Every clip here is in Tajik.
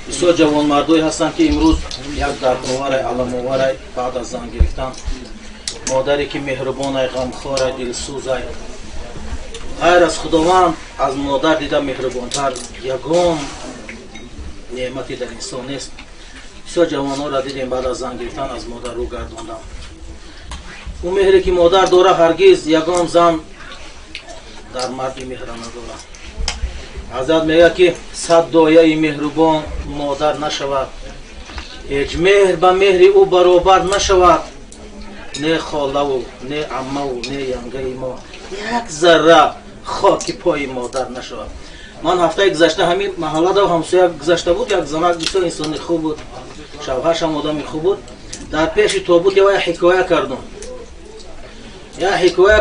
Бисёр ҷавонмардое ҳастанд, ки имрӯз як дардоварай, аламоварай баъд аз зан гирифтан. Модаре ки меҳрубонай, ғамхорай, дилсӯзай, ғайр аз Худованд аз модар дида меҳрубонтар ягон неъмате дар инсон нест. Бисёр ҷавонҳоро дидем, баъд аз зан гирифтан аз модар рӯ гардондам. Ӯ меҳре ки модар дора, ҳаргиз ягон зан дар марди меҳра надорад. Ҳазрат мегӯяд, ки 100 дояи меҳрубон модар нашавад, ҳеҷ меҳр ба меҳри ӯ баробар нашавад. Не холаву не аммаву не янгаи мо як зарра хоки пои модар нашавад. Ман ҳафтаи гузашта ҳамин маҳаллада ҳамсоя гузашта буд, як занак, бисёр инсони хуб буд, шавҳаршам одами хуб буд. Дар пеши тобут як ҳикоя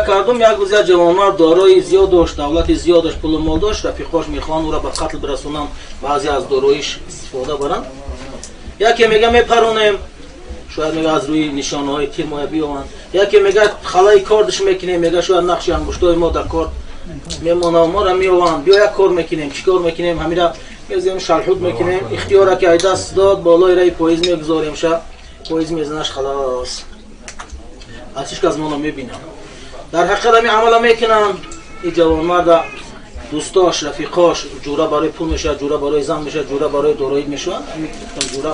кардум, як рӯз як ҷавонмард дорои зиёд дошт, давлати зиёд дошт, пулу мол дошт. Рафиқош мехоҳанд ӯро ба қатл бирасонанд, баъзе аз дороиш истифода баранд. Яке мега, мепаронем, шояд, мега, аз рӯи нишонаҳои тир моя биёванд. Яке мега, халаи кордш мекунем, мега, шояд нақши ангуштои мо дар корд мемонад, моро меёванд. Биё, як кор мекунем. Чӣ кор мекунем? Ҳамира мезем, шалҳуд мекунем, ихтиёра ки ай даст дод, болои раи поиз мегузорем, ша поиз мезанаш, халос, аз ҳеч кас моно мебинам. Дар ҳақиқат ҳамин амала мекунанд. И ҷавонмарда дӯстош, рафиқош ҷура барои пул мешавад, ҷура барои зан мешавад, ҷура барои дороӣ мешавад. Ҷура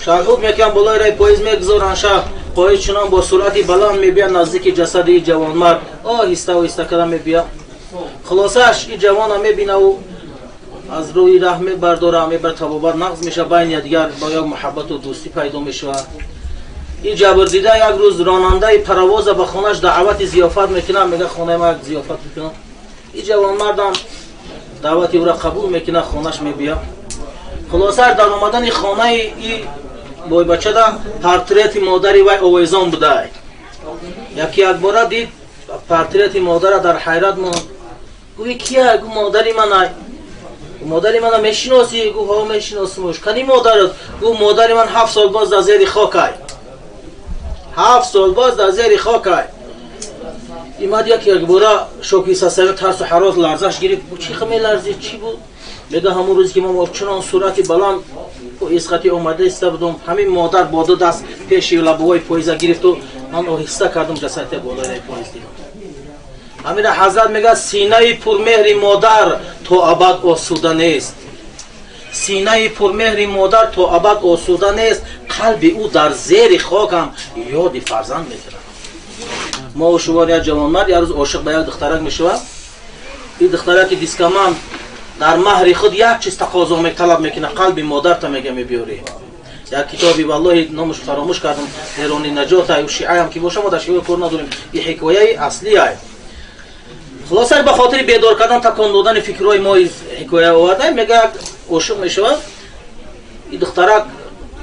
шалҳуд мекунанд, болои раи поиз мегузоранд, ша поиз чунон бо суръати баланд мебиёд наздики ҷасади и ҷавонмард, оҳиста оҳиста када мебиёд. Хулосааш, и ҷавона мебинаву аз рӯи раҳ мебардора, мебар, табобат нағз мешавад, байни якдигар бо як муҳаббату дӯстӣ пайдо мешавад. И ҷабрдида як рӯз ронандаи паровоза ба хонаш даъвати зиёфат мекунад, мега, хонаи ма як зиёфат мекунам. И ҷавонмардам даъвати ӯра қабул мекунад, хонаш мебиёд. Хулосааш, дар омадани хонаи и бойбачада портрети модари вай овезон будай. Яки якбора дид портрети модара, дар ҳайрат монд. Гӯи, кия? Гу, модари манай. Модари мана мешиносӣ? Гу, ҳо, мешиносимуш. Кани модарат? Гу, модари ман 7 сол боз дар зери хокай, 7 сол боз дар зери хокай. Имад як якбора шоки сасави, тарсу ҳарос, ларзаш гирифт. Чӣ ха меларзӣ, чӣ буд? Мега, ҳамон рӯзе ки мо чунон суръати баланд исқати омада иста будум, ҳамин модар бо ду даст пеши лабҳои поиза гирифту ман оҳиста кардум, ҷасадия болои поиз дидам. Ҳамина ҳазрат мега, синаи пурмеҳри модар то абад осуда нест, синаи пурмеҳри модар то абад осуда нест, қалби ӯ дар зери хокам ёди фарзанд мекунад. Мо шувор як ҷавонмард як рӯз ошиқ ба як духтарак мешавад. И духтараки дискаман дар маҳри худ як чиз тақозо талаб мекунад: қалби модарта, мега, мебиёрӣ. Як китоби, валлоҳи, номаш фаромӯш кардам, эрони наҷота, шиаям ки боша, мо дар шиа кор надорем, и ҳикояи аслиай. Хулоса, ба хотири бедор кардан, такон додани фикрҳои мо ҳикоя овардаем. Мега, як ошиқ мешавад и духтарак,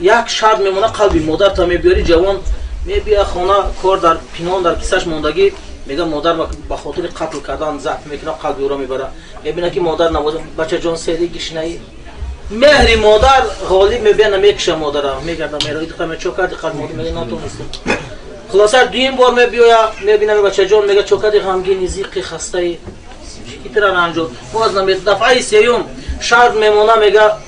як шарт мемонад: қалби модарта мебиёрӣ. Ҷавон мебия хона, кор дар пинҳон дар кисаш мондагӣ. Мега, модар ба хотири қатл кардан забҳ мекунад, қалби ӯро мебарад. Мебинад, ки модар навоз, бачаҷон, сери гишнаӣ. Меҳри модар ғолиб мебия, намекиша модара, мегарда, мерои духтар, чо карди қалби модар? Мега, натонистем. Хулоса, дуюм бор мебиёя, мебинам, бачаҷон, мега, чо карди, ғамгини, зиқи, хастаи, ки тира ранҷод? Боз намед. Дафъаи сеюм шарт мемона, мега,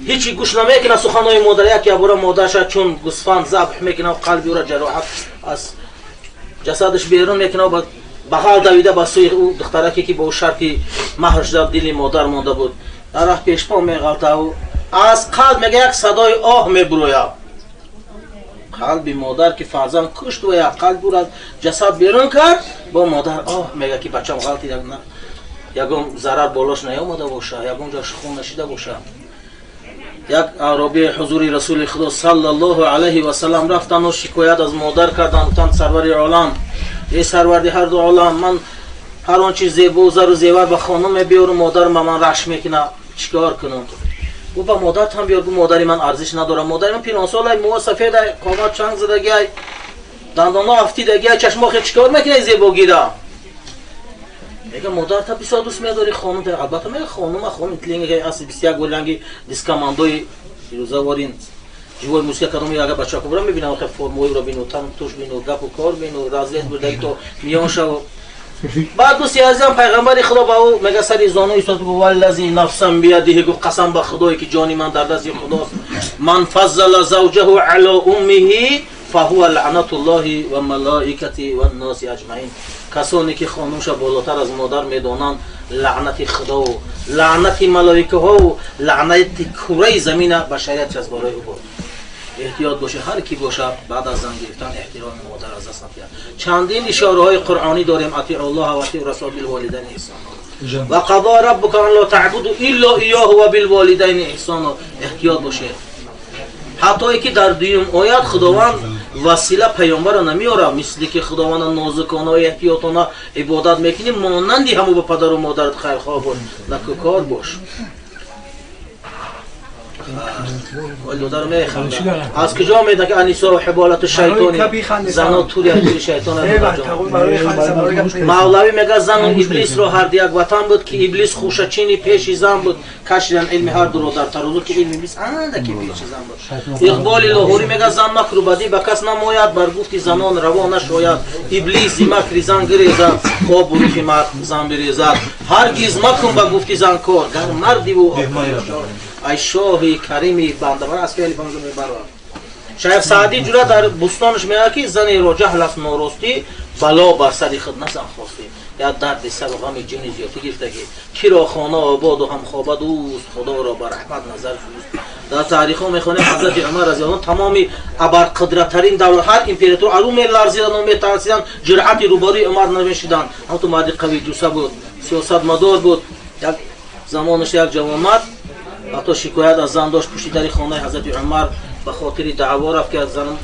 ҳечи гӯш намекунад суханои модар. Як ябора модарша чун гӯсфанд забҳ мекунад, қалби ӯра ҷароҳат аз ҷасадаш берун мекунад, бағал давида ба сӯи ӯ духтараке, ки бо ӯ шарти маҳр шуда, дили модар монда буд. Дар раҳ пешпо меғалтаву аз қалб, мега, як садои оҳ мебурояд. Қалби модар, ки фарзанд кушт ва як қалб ӯра ҷасад берун кард, бо модар оҳ мега, ки бачам ғалти, ягон зарар болош наёмада боша, ягон ҷош хун нашида боша. Як аъробии ҳузури Расули Худо саллаллоҳу алайҳи васалам рафтану шикоят аз модар карданд. Гуфтанд: «Сарвари олам, эй сарварди ҳарду олам, ман ҳар он чиз зебо, зару зевар ба хонум мебиёрум, модарам ба ман рашк мекунад, чӣ кор кунам?» Гу, ба модарат ҳам биёр. Гу, модари ман арзиш надорад, модари ман пиронсолай, мӯ сафедай, қомат чанг задагиай, дандонҳо афтидагиай, чашмохе чӣ кор мекунай зебогира? Мега, модарта бисёр дӯст медорӣ, хонум? Албатта, мега, хонума, хонум тлинга асли 21 голанги дискамандои фирӯзаворин живой мусиқа кадоми, агар бачако бира мебинам, хе формоиро бину, тан туш бину, гапу кор бину, разрез бурдаги то миён шав. Баъд дӯсти азизам пайғамбари Худо ба ӯ мега сари зону истод, гуфт: валлази нафсам бияди, гуфт қасам ба Худое ки ҷони ман дар дасти Худост, ман фаззала завҷаҳу ало уммиҳи фаҳува лаънатуллоҳи ва малоикати ва нноси аҷмаин. Касоне ки хонумша болотар аз модар медонанд, лаънати Худову лаънати малоикаҳову лаънати кураи замина башарият аз барои ӯ буд. Эҳтиёт боша, ҳар ки боша, баъд аз зан гирифтан эҳтироми модар аз даст надиҳад. Чандин ишораҳои қуръонӣ дорем: атиу ллоҳа ва атиу расул билволидайни эҳсона ва қадо раббука ан ло таъбуду илло иёҳу ва билволидайни эҳсона. Эҳтиёт бошед, ҳаттое ки дар дуюм оят Худованд васила паёмбарро намеорад, мисли ки Худованда нозукона эҳтиётона ибодат мекунӣ, монанди ҳамо ба падару модарат хайрхоҳ бош, накӯкор бош. Аз куҷо медонад ки аннисо ҳиболату шайтони, зано тури тури шайтон. Мавлавӣ мегӯяд зану иблисро ҳар як ватан буд, ки иблис хушачини пеши зан буд, кашидан илми ҳар дуро дар тарозу, ки илми иблис андаки пеши зан буд. Иқболи Лоҳурӣ мегӯяд зан макру бадӣ ба кас намояд, бар гуфти занон раво нашояд, иблис зи макри зан гирезад, обу рухи мард зан бирезад. Ҳаргиз макун ба гуфти зан кор, гар мардиву ай шоҳи карими бандабар аз феъли банду мебарад. Шайх Саъдӣ ҷура дар бустонаш мегӯяд ки занеро ҷаҳл аст норостӣ, бало бар сари худ назан хостӣ. Як дарди сару ғами ҷини зиёдӣ гирифтагӣ, киро хона ободу ҳамхобад ӯст, Худоро ба раҳмат назар фурӯст. Дар таърихҳо мехонем ҳазрати Умар разияллоҳу тамоми абарқудраттарин давлат, ҳар император аз ӯ меларзидану метарсиданд, ҷуръати рӯбарӯи Умар намешиданд. Ҳамту марди қавиҷуса буд, сиёсатмадор буд. Як замонаш як ҷавонмард ҳатто шикоят аз зан дошт, пушти дари хонаи ҳазрати Умар ба хотири даъво рафт, ки аз занам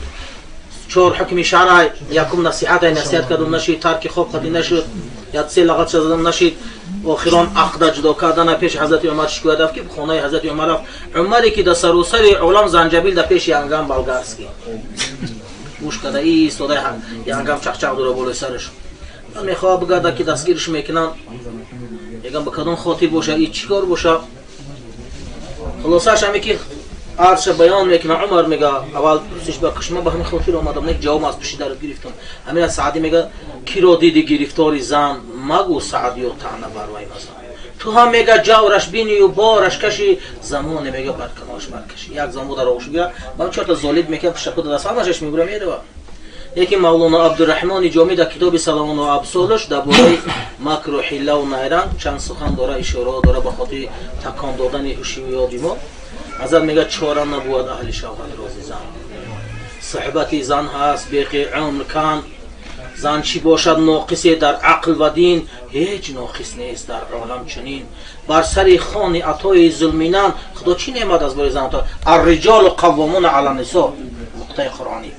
чор ҳукми шаръ, якум насиҳат, насиҳат кардам нашид, тарки хоб қати нашуд, як се лағат задам нашид, охирон ақда ҷудо кардана пеши ҳазрати Умар шикоят рафт, ки хонаи ҳазрати Умар рафт. Умаре ки дар саросари олам занҷабил дар пеши янгам болгарский гӯш карда истода, янгам чақчақ дора болои сараш, мехоҳад бигардад ки дастгирш мекунанд, мегӯям ба кадом хотир боша, и чӣ кор боша. Хулосааш ҳаме ки арзша баён мекунад. Умар мега аввал пурсиш ба кушма ба ҳамин хотир омадам, не ҷавоб аз пушти дар гирифтам. Ҳамина Саъдӣ мега киро диди гирифтори зан, магӯ Саъдиё таъна бар вай мазан. Ту ҳам мега ҷавраш бинию бораш каши, замоне мега бар канош баркаши. Як замон дар оғӯш гира, ба чорта золид мекунад, пуштакуда даст ҳамашаш мебура мерава. Лекин Мавлоно Абдурраҳмони Ҷомӣ дар китоби Салавону Абсолаш дар бораи макру ҳиллаву найранг чанд сухан дора, ишораҳо дора ба хотири такон додани ҳушёди мо. Ҳазрат мегӯяд чора набувад аҳли шавҳат рози зан, суҳбати зан ҳаст беқи умр кан, зан чӣ бошад ноқисе дар ақл ва дин, ҳеҷ ноқис нест дар олам чунин. Бар сари хони атои зулминан, Худо чӣ неъмат аз бори зан ато, арриҷолу қаввомуна ала нисо, нуқтаи қуръонӣ.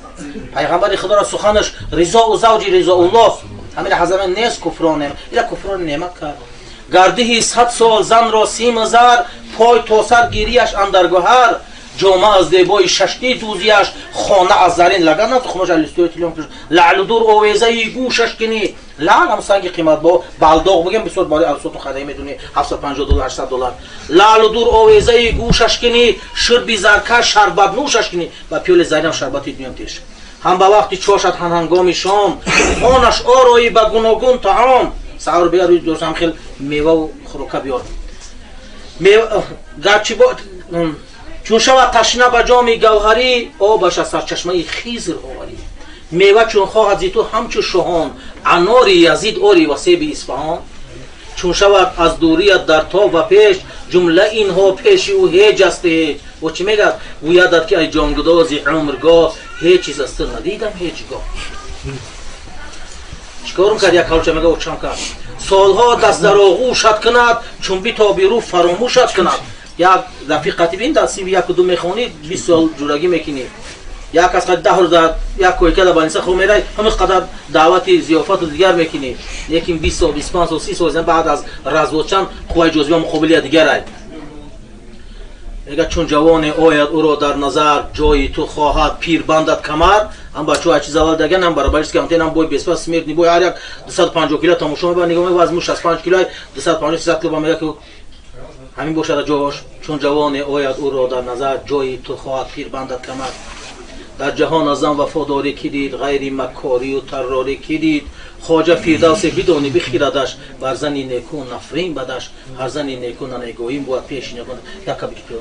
Пайғамбари Худоро суханаш ризоу завҷи ризоуллоҳ, ҳамин ҳазрат нест куфрон неъмат, ила куфрони неъмат кард. Гардиҳи 100 сол занро симу зар, пой то сар гирияш андар гӯҳар, ҷома аз дебои шаштӣ дӯзияш, хона аз зарин лаган хумаш алистои тилон, лаълу дур овезаи гӯшаш кини, лаъл ҳам санги қиматбаҳо, балдоқ бигем бисёр барои арсотун хадаи медуни 750 доллар, 800 доллар. Лаълу дур овезаи гӯшаш кини, шурби заркаш шарбат нӯшаш кини, ба пиёли заринам шарбати дунём теш. Ҳам ба вақти чошат, ҳам ҳангоми шом, хонаш орои ба гуногун таом, саҳар биёр рӯи дӯст ҳам хел меваву хӯрока биёр. Гарчи чун шавад ташна ба ҷоми гавҳарӣ, обаш аз сарчашмаи Хизр оварӣ. Мева чун хоҳад зи ту ҳамчу шоҳон, анори Язид ори ва себи Исфаҳон. Чун шавад аз дурият дар тоб ва пеш, ҷумла инҳо пеши ӯ ҳеҷ аст ҳеҷ. О чӣ мегӯяд? Гӯядат ки ай ҷонгудози умргоҳ, ҳеҷ чиз аз ту надидам ҳеҷ гоҳ. Чикорум кард? Як ҳалча мега очам кард. Солҳо даст дар оғӯшат кунад, чун битоби рӯ фаромӯшат кунад. Як рафиқати бин дар синфи 1 ва 2 мехонӣ, 20 сол ҷурагӣ мекунӣ, як аз қад 10 рӯз дар як койка дар балниса хоб мерай, ҳамин қадар даъвати зиёфату дигар мекунӣ. Лекин 20 сол, 25 сол, 30 сол баъд аз развод чанд қувваи ҷозиба муқобили дигарай. Мега чун ҷавоне ояд ӯро дар назар, ҷои ту хоҳад пир бандад камар. Ҳам бачаҳо чиз аввал даган, ҳам баробариш камтен, ҳам бой беспас смертный бой, ҳар як 250 кило тамошо мебарад, нигоҳ мекунад, вазну 65 кило, 250 300 кило мега ки ҳамин бошад ҷош. Чун ҷавоне ояд ӯро дар назар, ҷои ту хоҳад пир бандад камар. Дар ҷаҳон аз зан вафодорӣ ки дид, ғайри маккорию таррорӣ ки дид? Хоҷа Фирдавсе бидонӣ бихирадаш, бар зани неку нафрин бадаш. Ҳар зани неку нанегоим бояд пеши неку яка бигӣ.